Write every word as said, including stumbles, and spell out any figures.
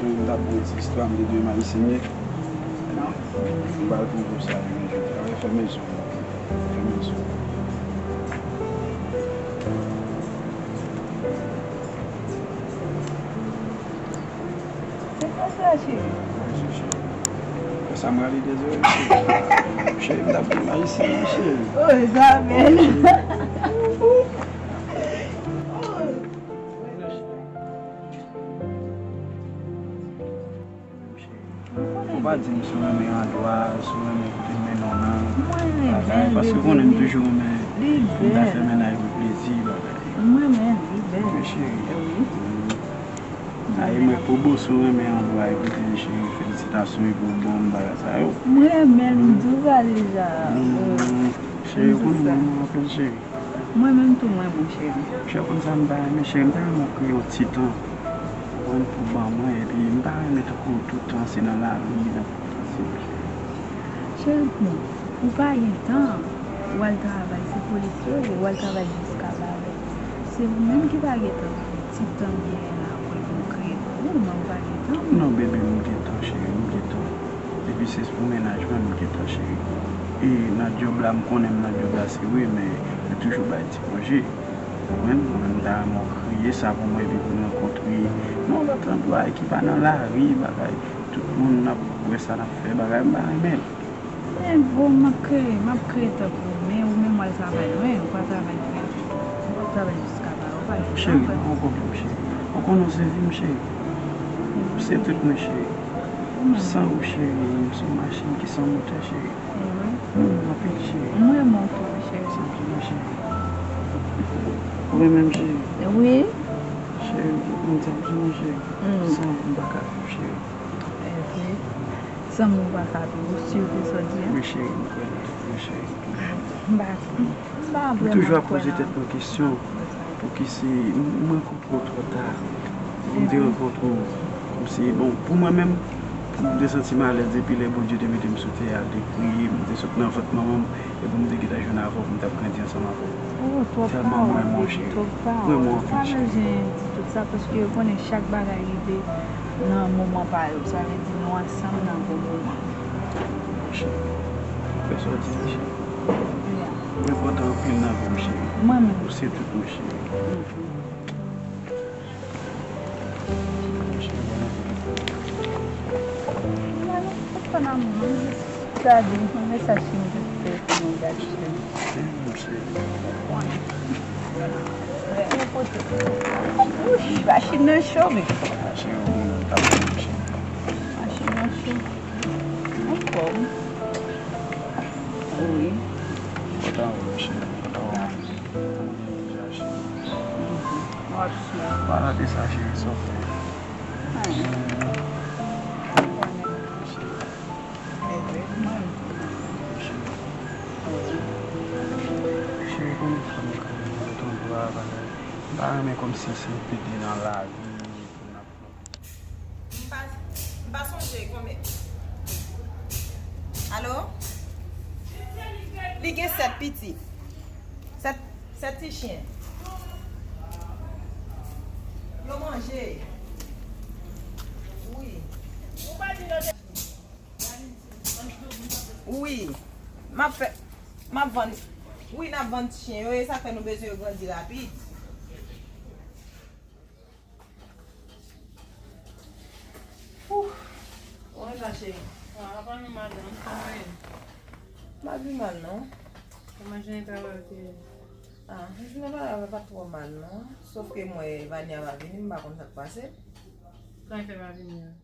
M t ap di istwa m de dwe m ayisyen ye. M pral pran pou sa, jodi a. Fèmen zye w. Fèmen zye w. Se konsa, cheri. Fè sa m rale dèzè, cheri. Cheri, m t ap di m ayisyen, cheri. Oh, sa bèl. Ou pa di m si w renmen andwa, si w renmen kote m mennen w nan, bagay, paske ou konnen m toujou renmen m ta fè mennaj mwen plezi, bagay. Mwen renmen l, li bèl. Men cheri. Wi. Ayi, mwen pou bon, si w renmen andwa, kote m cheri, felisitasyon, epi w ban m bagay sa yo. Mwen renmen l, m di w sa deja. Cheri, ou konnen m renmen w anpil, cheri. Mwen menm tou, mwen bon, cheri. Cheri, konn sa m ta renmen, cheri, m ta renmen w kreye yon ti tan. Ou konprann, pou ban mwen, epi m ta renmen tankou tout tan se nan lari, nan pwoteksyon, cheri. Cheri, bon, ou pa gen tan, ou al travay, se polis yo ye, ou al travay jiska barè. Se ou menm ki pa gen tan, ti tan m genyen la, pou m kreye pou ou, men ou pa gen tan. Non, bebe, m gen tan, cheri, m gen tan. Depi se pou mennaj mwen, m gen tan, cheri. E nan djòb la, m konnen m nan djòb la, se vre, men yo toujou bay ti konje. Ou konprann? Mwen menm, m ta renmen w kreye sa pou mwen, epi pou n rankontre nan yon lòt andwa ki pa nan lari, bagay. Tout moun ap wè sa n ap fè, bagay, m pa renmen l. Men bon, m ap kreye, m ap kreye tan pou ou, men ou menm w al travay, wi, ou pa travay frè. Ou p ap travay jiska barè, ou pa gen tan frè. Cheri, pa gen pwoblèm, cheri. Ou konnen w se vi m, cheri. Ou se tout mwen, cheri. Ou menm. San ou, cheri, m se yon machin ki san motè, cheri. Mwen renmen w anpil, cheri. Mwen renmen w tou, cheri. Sa m di nou, cheri. Ou renmen m, cheri? Wi. Cheri, m di w, cheri. San ou, m pa ka viv, cheri. San mwen pa ka viv, ou si de sa w di a? Wi, cheri, m kwè nan tou, wi, cheri. M pa, m pa vrèman kwè nan. M toujou ap poze tèt mwen kesyon, pouki se mwen ki twò ta. M te rankontre w, m se, bon, pou mwen menm, m te santi m alèz depi lè Bondye te mete m sou tè a, l te kreye m, m te sot nan vant manman m, epi m te gentan jwenn avè w, pou m t ap grandi ansanm avè w. Oh, twòp pawòl, baby, twòp pawòl. Tèlman mwen renmen w, cheri. Mwen renmen w anpil, cheri. Pa bezwen di tout sa, paske yo konnen chak bagay rive nan moman pa yo. Sa vle di nou ansanm nan bon moman. Cheri, fè sa w di a, cheri. Ou enpòtan anpil nan vi m, cheri. Mwen menm. Ou se tout mwen, cheri. Gade yon mesaj ki m te fè pou mwen gade. Wouch, machin nan cho, wi. Machin nan cho. Anfòm. Wi. Pale de sa, cheri, sa w fè. Cheri, konbyen fwa m kreye nan lòt andwa, bagay. M pa renmen kòmsi se pede nan lari pou n ap M pa, m pa sonje konbyen. Alo? Li gen sèt pitit. Sèt, sèt ti chen. Yo manje. Wi. Wi. M ap fè, m ap vann. Wi, n ap vann ti chen yo. E sa fè nou bezwen yo grandi rapid. Ouf! Ou konn sa, cheri? Ah, apa nou madanm, kòman w ye? M pa pi mal, non. Kòman jounen travay ou te ye? Ah, jounen travay pa twò mal, non. Sòf ke m wè Vania pa vini, m pa konn sa k pase. Sa k fè pa vini an?